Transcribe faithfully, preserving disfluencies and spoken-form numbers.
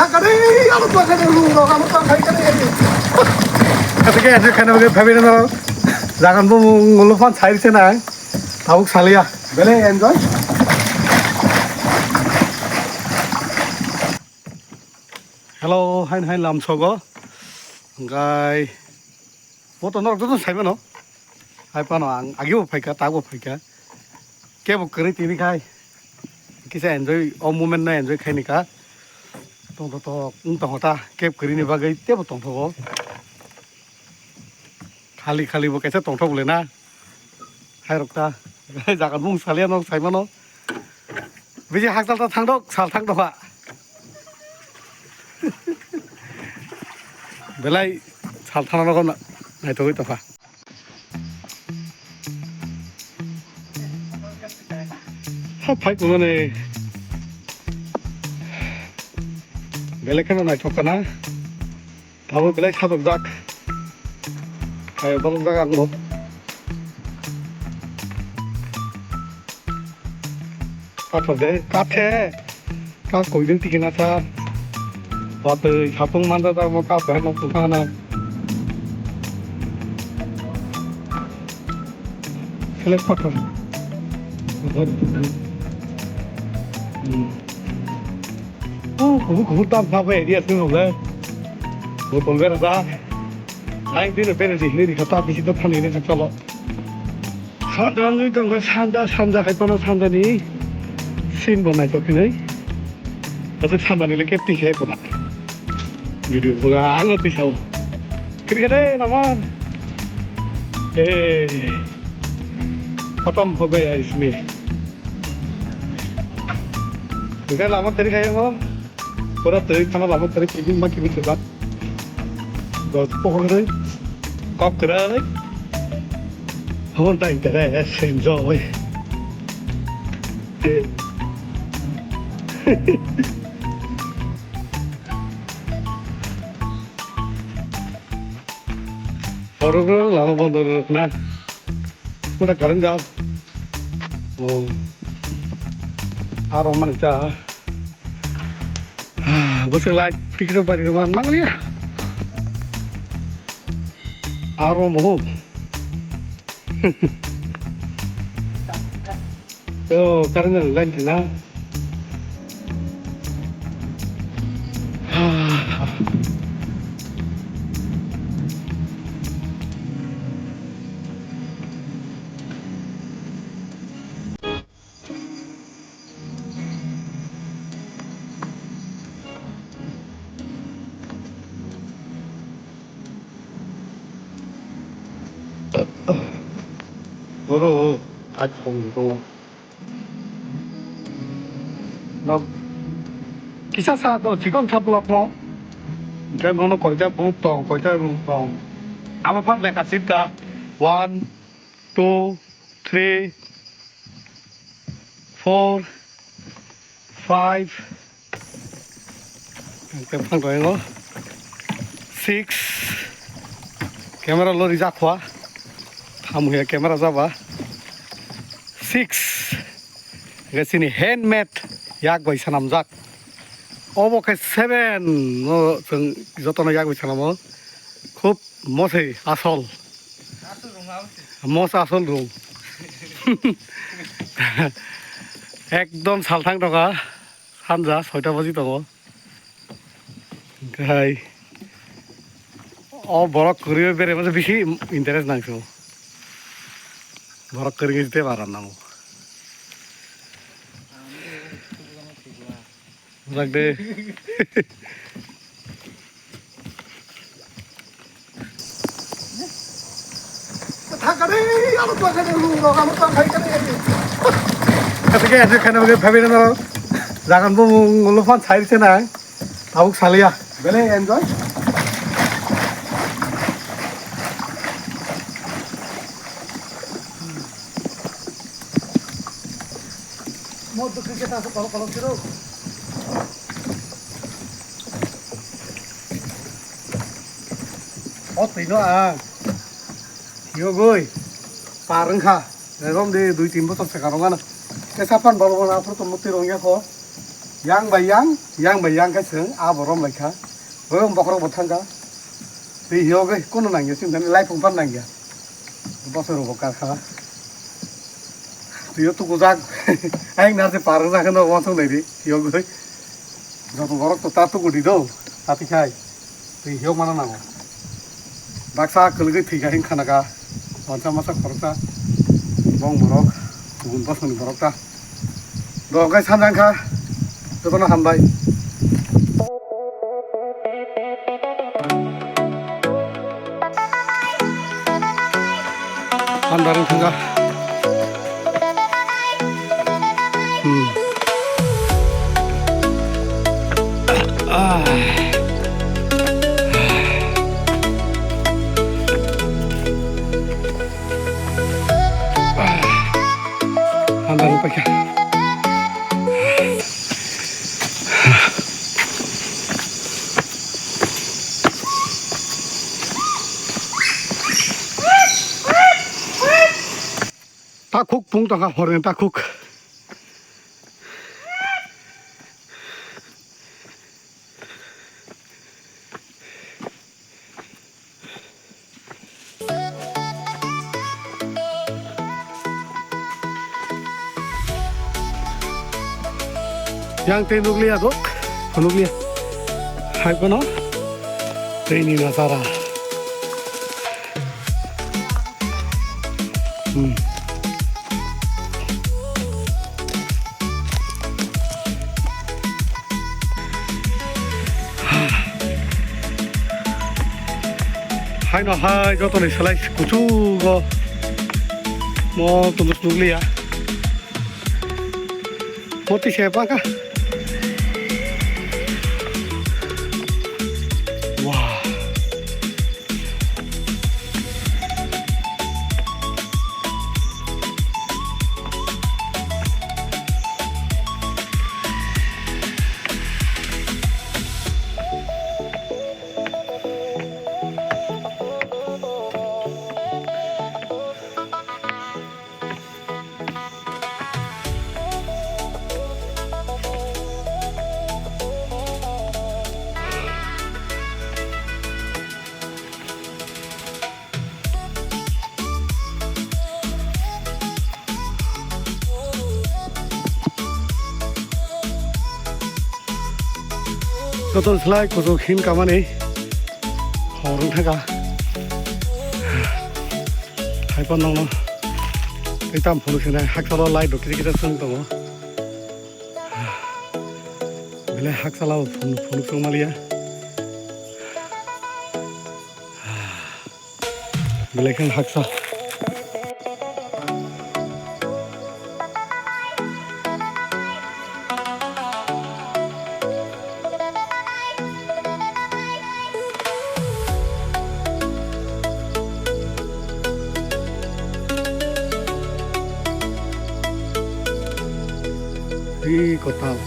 Kata ke enjoy khaina bagwi phaibaino norok. Jagan bo ngolo phan sai se nai. Tabuk salia. Bele enjoy. Hello, hain hain lamsogo. Hingkai bo to norok joto sai mano. Hai phano ang agi bo phaikha, tak bo phaikha. Kebo kwrwi tini khai. Kisa enjoy, o moment no enjoy khaini kha. Tong to to, wng tong ta, keb kwrwi ni bagwi tebo tong thogo. Khali khali bo kaisa tongthok le na. Hai rok ta. Jaga mung salia nok sai mano. Bisi hakchal ta thang dok, sal thang dok ha. Belai sal thang dok na. Naithogwi tongkha. Ha phai tongmani. Belai kheno naithok kana. Abo belai sajokjak. Hai, bolongjak ang bo. Pathor de, kathe. Ka koideng tiki na sa. Watwi sapung manda da mo ka pen no tungkha na. Selek pathor. Hmm. Oh, kubu kubu tam sa bai dia sing le. Bo tong bera da. Ai dino bera di hini di kata bisi to thani ne chalo. Sanda nui tong sanda sanda hai kono sanda ni. Sin bo nai to kini. Asuk sanda ni le kep ti hai kono. Video bo ang ti sao. Kiri kade naman. Eh. Khatam ho gaya isme. Hingke lama teri kaya mo. Pura teri khana lama teri kibin ma kibin seba. Dos pohor kok kera. Hon ta interest enjoy. Oro lama bondo na. Muna current jam. Oh. Aro mana cha. Bwswk light tikiro bari rwma nanglia. Aro mo. Yo, current light na. Oro, a chong to. Nok. Kisa sa to, chikon sa block mo. Hingke bono koita bung tong, koita room tong. Abo phan lekha sita. One, two, three, four, five. Ang tepang ko engo. Six. Camera lo rijak khwa. Tham huya camera jaba. Six. Hingke chini handmade yak bai sanamjak. Obo khe seven. No, chwng jotono yak bai sanamo. Khub mosai asol. Mos asol rung. Ekdom salthang tongkha. Sanja soita baji tongo. Hingkhai o borok kwrwi bere masa bisi interest nangso. Borok kwrwi jete baran nango. Rak de. Kata ke enjoy khaina bagwi phaibaino norok. Jagan bo mung ulo phan sai se nai. Tabuk salia. Bele enjoy. Mo dukhi khe ta kolok kolok siro. O twi no ang. Yogoi. Par wngkha. Rom de dui tin bochor se karong ano. Kesa phan balo bana aphuru to muti rong ya kho. Yang bai yang, yang bai yang khe chwng abo rom lai kha. Boyong bokhorok bo thang kha. Twi hiyogwi kunu nang ya chwng thani lai phung phan nang ya. Bosor bo kar kha. Twi yo tuku jak. Ayang nar se par jak no wansong nai di hiyogwi. Joto borok to ta tuku di do. Ati khai. Twi hiyok mana nango. Baksa kwlwgwi thwi kha hing khana kha. Wansa masa khoroksa. Bong borok. Kubun bosongni borok ta. Dogai sanjang kha. Jotono hambai. Andar wng thangkha. Hmm. Ah. Andar wng paikha. Takhuk pung tongkha horni takhuk. Yang tei nukliya dok, nukliya. Hai kono tei ni nasara. Hmm. Haino hai jotoni selai kuchugo mo tunduk nukliya. Moti se baka. Wah. Joto slai kuchuk hin kamani hor wng thangkha. Hai phano nokno tei tam phunuk sinai hakchalo light rok kisa kisa chwng tongo. Belai hakchalo phunuk phunuk chwng maliya. Belai kheno haksa. Ri kotal.